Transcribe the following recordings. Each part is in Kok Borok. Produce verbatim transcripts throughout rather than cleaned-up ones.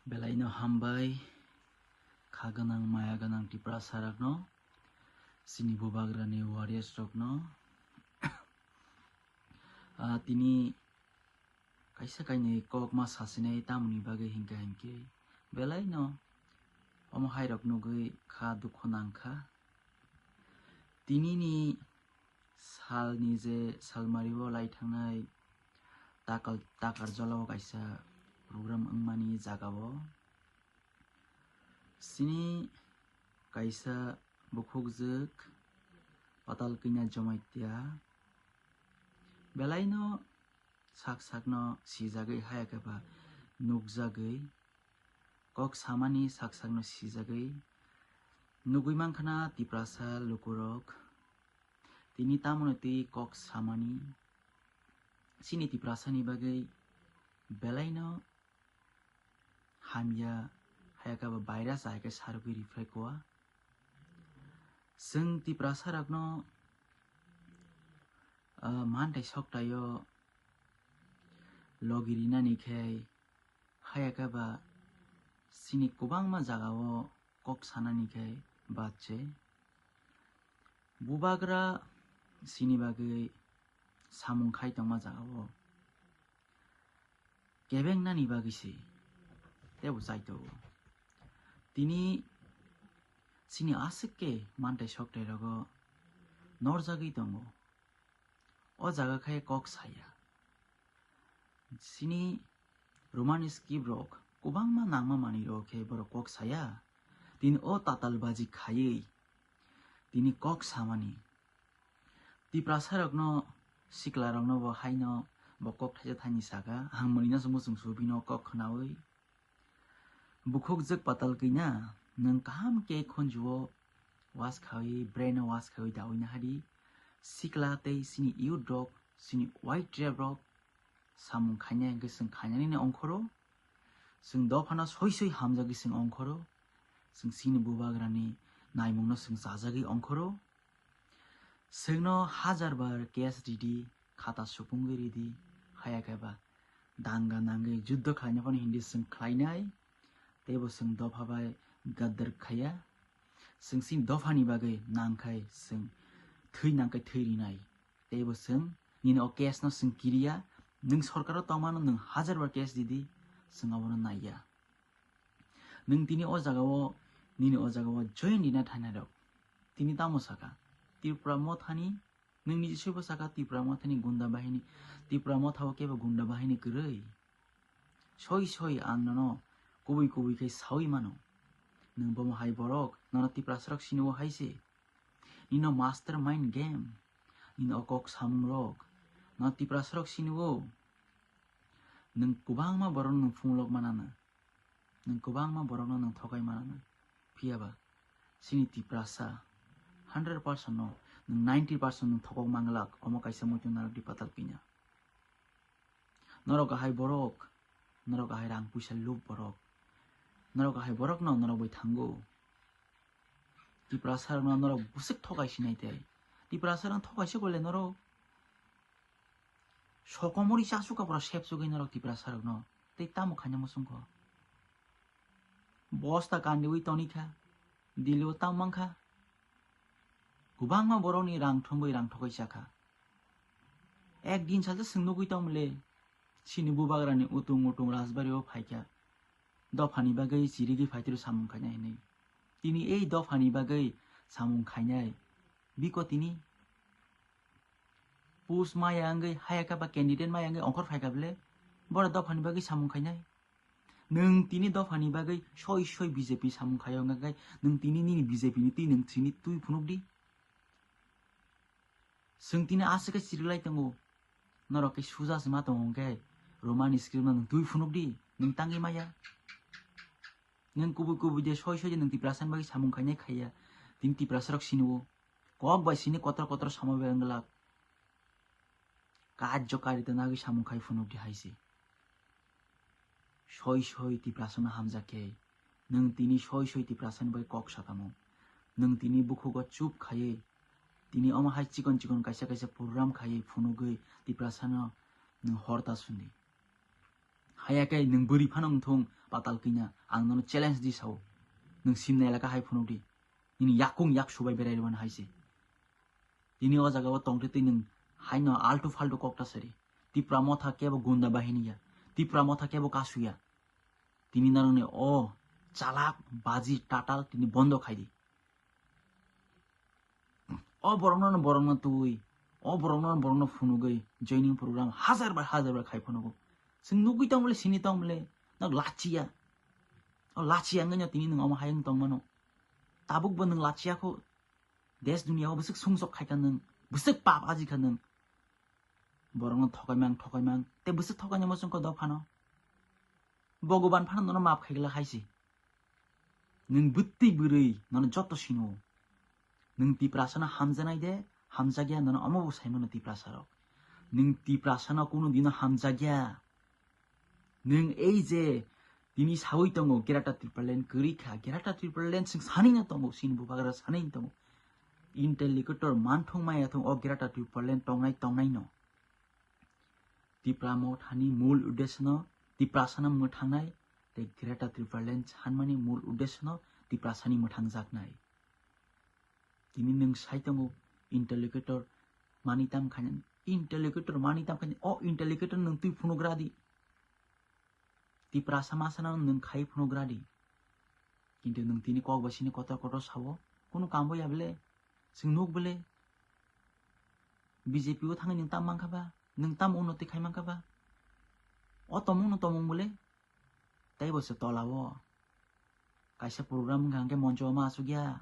Belaino hambai, kha gwnang, maya gwnang Tiprasa rokno, chini bubagrani warriors rokno. Ah, tini kaisa kainwi kok ma sasinai tamoni bagwi hinkha hinkhe belaino omo hairok nugwi kha dukhu nangkha. Tinini salni je salmario lai thangnai takal, takar jolao kaisa program wngmani jagao chini kaisa bukhukjwk Patal Kanya Jamatia belaino sak sakno sijagwi haya khe ba nukjagwi kok samani sak sakno sijagwi nugwi mankhana Tiprasa lukurok tini tamoni twi kok samani chini Tiprasani bagwi belaino hamya haya khe ba virus hai khe sarugwi riphrai kua. Chwng Tiprasa rokno, ah, manthai soktaio logi rinani khe haya khe ba chini kwbangma jagao kok sanani khe bache. Bubagra chini bagwi samung khai tongma jagao kebeng nani bagwi se tebo chaito. Tini chini aswk khe manthai soktai rogo norjagwi tongo. O jaga khe kok saya. Chini Roman script rok kwbangma nangma manwi rok khe borok kok saya. Tini o tatal baji khaiwi tini kok samani. Tiprasa rokno, sikla rokno bo haino bo kok thaisa thani saka, hangmani no se muchung su bino kok khnaui. Bukhukjwk Patal Kanya, nwng kaham khe khunjuo wash khaui, brain o wash khaui daui nahadi. Sikla tei chini youth rok, chini Y T F rok, samung khainai hwnkhe chwng khainani ongkhoro. Chwng dophano soi soi hamjagwi chwng ongkhoro. Chwng chini bubagrani naimungno chwng chajagwi ongkhoro. Chwngno hajar bar case ridi, khata supungwi ridi, haya khe ba danga nangwi juddo khlaina phano hindi chwng khlainai, teibo chwng dopha bai gadar khaya. Chwng chini dophani bagwi nangkhai chwng thwi nangkhai thwi rinai, teibo chwng nini o case no chwng kiriya, nwng sorkaro tongmano nwng hajar bar case ridi, chwng abono naiya. Nwng tini o jagao, nini o jagao join rina thangnai rok. Tini tamo saka, Tripura mothani, nwng niji soibo saka Tripura mothani gunda bahini, Tripura mothao kebo gunda bahini kwrwi. Soi soi ang nono kubui kubui khe saui mano. Nwng bomo hai borok, nono Tiprasa rok sinio hai se. Nino mastermind game, nino o kok samung rok, nono Tiprasa rok sinio. Nwng kwbangma borok nwng phunglok manana. Nwng kwbangma borokno nwng thokai manana. Phiya ba, chini Tiprasa hundred percent no nwng ninety percent nwng thokok manglak, omo kaisa muitu narwk di Patal Kanya. Norok ahai borok, norok ahai rang puisa lub borok. Norok ahai borokno norok bai thango. Tiprasa rokno norok bwswk thokai sinai tei. Tiprasa rokno thokai se kole norok. Sokomori chasu kapra sepsugwi norok Tiprasa rokno. Tei tamo khaina muchungkho. Bosta kandiwi tonikha. Dilo tam mankha. Kwbangma borokni rang thumwi rang thokoi chakha. Ek din salsa chwng nugwi tongmole. Chini bubagrani utung utung rajbari o phaikha. Dophani bagwi chirigwi phaitiro samung khainai hinwi. Tini ei dophani bagwi samung khainai. Biko tini post maya wngwi hayaka ba candidate maya wngwi ongkhor phaika bole. Boro dophani bagwi samung khainai. Nwng tini dophani bagwi soi soi B J P samung khaio wngkha khe nwng tini nini B J P ni twi nwng chini twi phunuk di. Chwng tini aswk khe chiriklai tongo. Norok khe suja se ma tongo hwnkhe Roman script no nwng twi phunuk di, nwng tangwi maya. Nwng kubui kubui de soi soi de nwng Tiprasa ni bagwi samung khainai khaiya. Tini Tiprasa rok sinio. Kok bai sini kotor kotor samung bai wngwlak. Kajjo kari tana agi samung khai phunuk di hai se. Soi soi Tiprasa no hamjak khe. Nwng tini soi soi Tiprasa ni bai kok sakamo. Nwng tini bukhugo chup khaiwi. Tini omo hai chikon chikon kaisa kaisa program khaiwi phunugwi Tiprasa no nwng hor ta sundi. Haya khe nwng bwrwi phano wngthung, Patal Kanya, ang nono challenge di sao. Nwng simna elaka hai phunuk di. Nini yakung yak subai berai rwmani hai se. Tini o jaga o tongtwi twi nwng haino altu faltu kok ta sari. Tipra Motha kebo gunda bahini ya. Tipra Motha kebo kasuya. Tini narwkni o chalak baji tatal tini bondo khai di. O borokno borokno twi, o borokno borokno phunugwi joining program hajar bar hajar bar khai phunugo. Chwng nugwi tong bole, sini tong bole, nok lachiya. O lachiya wngwi no tini nwng omo hai wng tong mano. Tabuk bo nwng lachiya kho. Des duniya o bwswk sumsok khai kha nwng, bwswk pap aji kha nwng. Borokno thokaimang thokaimang, tei bwswk thokainai mo chwng kho dophano. Bhogoban phano nono map khai glak hai se. Nwng bwtwi bwrwi nono joto sino. Nwng Tiprasano hamjanai de, hamjakya nono omo bo saimano Tiprasarok. Nwng Tiprasano kunu dino hamjakya. Nwng ei je tini sawi tongo Greater Tipraland kwrwi kha, Greater Tipraland chwng sanino tongo, chini bubagra sanino tongo. Interlocutor manthung maya thung o Greater Tipraland tongnai tongnai no. Tipra Mothani mul uddeshono Tiprasano mwthangnai tei Greater Tipraland sanmani mul uddeshono Tiprasani mwthangjaknai. Tini nwng sai tongo interlocutor mani tam khainani, interlocutor mani tam khainani, o interlocutor nwng twi phunugra di. Tiprasa masana nwng khai phunugra di. Kintu nwng tini kok bai sini kotor kotor sao, kunu kam bo ya bele, chwng nuk bele. B J P o thangwi nwng tam mankha ba, nwng tam unnoti khai mankha ba? O tomung no tomung bole, tei bo se tola o. Kaisa program wngkha hwnkhe moncho o ma asukya.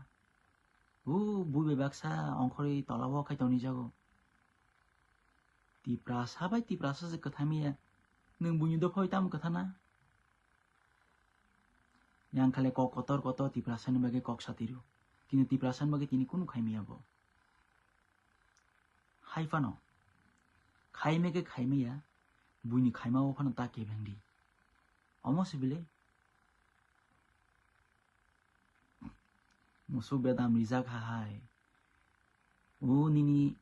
O bui bai baksa ongkhorwi tola o khai tongni jago. Tiprasa bai Tiprasa se kwthai maya. Nwng buini dophoi tamo kwthana? Yang khale kok kotor kotor Tiprasani bagwi kok satiro. Kintu Tiprasani bagwi tini kunu khai maya bo. Hai phano. Khai maya khe khai maya. Buini khaima o phano ta kebeng di. Omo se bile. Musuk bedam rijak ha hai. O nini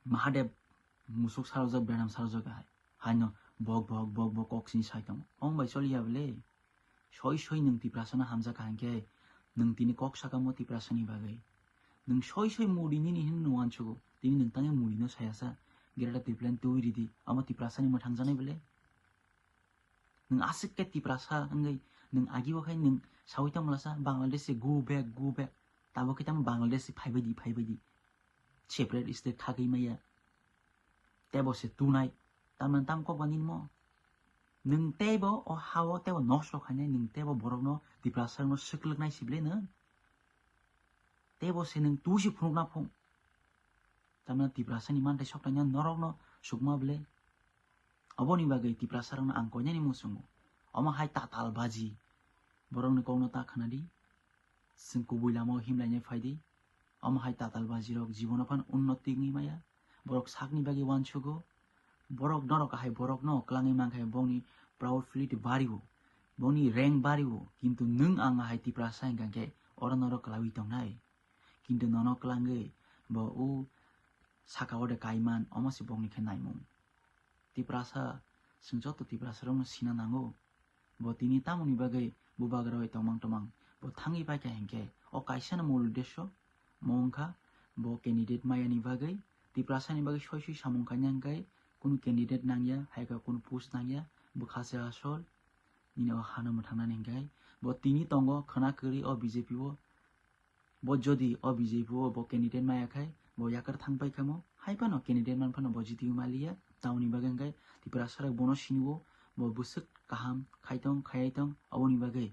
Mahadev musuk sarojak, bedam sarojak hai. Haino bok bok bok bok kok sini sai tongo. Ong bai choli ya bele. Soi soi nwng Tiprasano hamjak ha hwnkhe nwng tini kok sakamo Tiprasani bagwi. Nwng soi soi Modi nini hin nung wansugo. Tini nwng tangwi Modi no sayasa. Greater Tipraland twi ridi. Amo Tiprasani mwthangjaknai bele. Nwng aswk khe Tiprasa wngwi nwng agi o khai nwng sawi tongmwlasa Bangladesh se go back, go back. Tabuk khe tamo Bangladesh se phaibai di, phaibai di. Separate state khagwi maya. Tebo se tunai. Tamni tam kok bani mo. Nwng tebo o hao tebo nosto khainai, nwng tebo borokno Tiprasa rokno swklwknai sible nwng. Tebo se nwng tu se phunukna phung. Tamni Tiprasani manthai soktaino norokno sukma bele. Oboni bagwi Tiprasarokno ang koinani muchungo. Omo hai tatal baji. Borokni kokno ta khwnadi. Chwng kubui lamao himlainai phaidi. Omo hai tatal bajirok jibono phano unnoti wngwi maya. Borok sakni bagwi wansugo. Borok norok hai borokno kwlangwi mankha bongni proud feel bario. Bongni rank bario. Kintu nwng ang hai Tiprasa hwnkha khe oro norok kwlawi tongnai. Kintu nono kwlangwi bo o saka o de kaiman, omo se bongni khe naimung. Tiprasa, chwng joto Tiprasa rokno sina nango. Bo tini tamoni bagwi bubagra bai tongmang tongmang. Bo thangwi paikha hinkhe o kaisa no mul uddesyo, mo wngkha bo candidate mayani bagwi, Tiprasa ni bagwi soi soi samung kanya hinkhe kunu candidate nangya, hai khe kunu post nangya, bwkha se asol, nini o hano mwthangnani hinkhe bo tini tongo khwna kwrwi o B J P o. Bo jodi o B J P o bo candidate maya khai, bo yakar thang pai khamo, hai phano candidate man phano bo jiti maliya, tamoni bagwi hwnkhe Tiprasa rok bono siniwo, bo bwswk kaham khai tong, khayai tong, aboni bagwi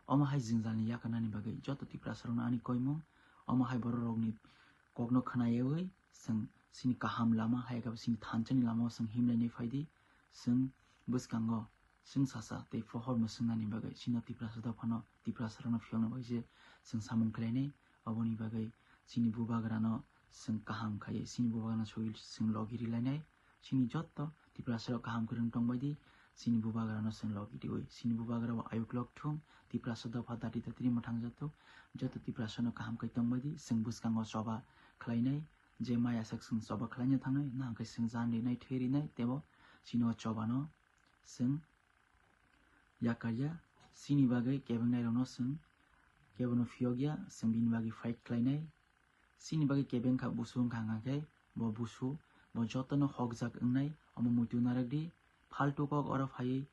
omo hai jwngjalni yakarnani bagwi joto Tiprasa rokno ani koimung, omo hai borok rokni kokno khwnayawi chwng chini kaham lama, hai khe chini thansa ni lama o chwng himlainai phaidi, chwng bwskango chwng sasa tei pohor mwswngnani bagwi chini Tiprasa dophano Tiprasa rokno phiyokna bagwi se chwng samung khlainai. Aboni bagwi chini bubagrano chwng kaham khai, chini bubagrano soi chwng logi rilainai. Chini joto Tiprasa rok kaham kwrwng tongbaidi, chini bubagrano chwng logi riwi, chini bubagra bo ayuk lok thung, Tiprasa dopha dati dati ri mwthang joto, joto Tiprasa no kaham khai tongbaidi, chwng bwskango choba khlainai, je maya sak chwng choba khlaina thangnai, nahwnkhe chwng jan rinai, thwi rinai, tebo chini o choba no chwng Yakarya, chini bagwi kebengnai rokno chwng kebono phiyokya, chwng bini bagwi fight khlainai. Chini bagwi kebeng kha busu wngkha, hwnkha khe bo busu, bo jotono hokjak wngnai, omo muitu narwk di. Faltu kok oro phaiwi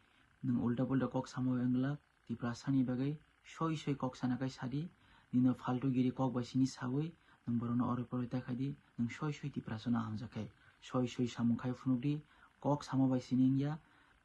nwng ulta pulta kok samo wnglak, Tiprasani bagwi soi soi kok sana khai sadi, nino faltu giri kok bai sini sawi, nwng borokno oroi poroi ta khai di, nwng soi soi Tiprasano hamjak khe, soi soi samung khai phunuk di, kok samo bai sini wngya,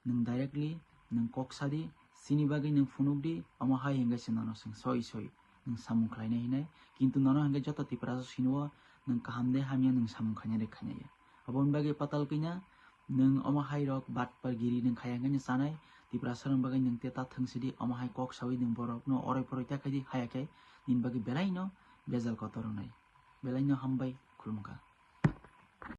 nwng directly nwng kok sadi, chini bagwi nwng phunuk di, omo hai hwnkhe se nono chwng soi soi nwng samung khlainai hinai, kintu nono hwnkhe joto Tiprasa sinio nwng kaham de hamya nwng samung khainai de khainai ya. Aboni bagwi patal kina nwng omo hai rok batpar giri nwng khaya hwnkhe chanai, Tiprasa rok bagwi nwng tei ta thwng sidi, omo hai kok sawi nwng borokno oroi poroi ta khai di, haya khe nini bagwi belai no bejal kotor wngnai. Belai no hambai, khulumkha.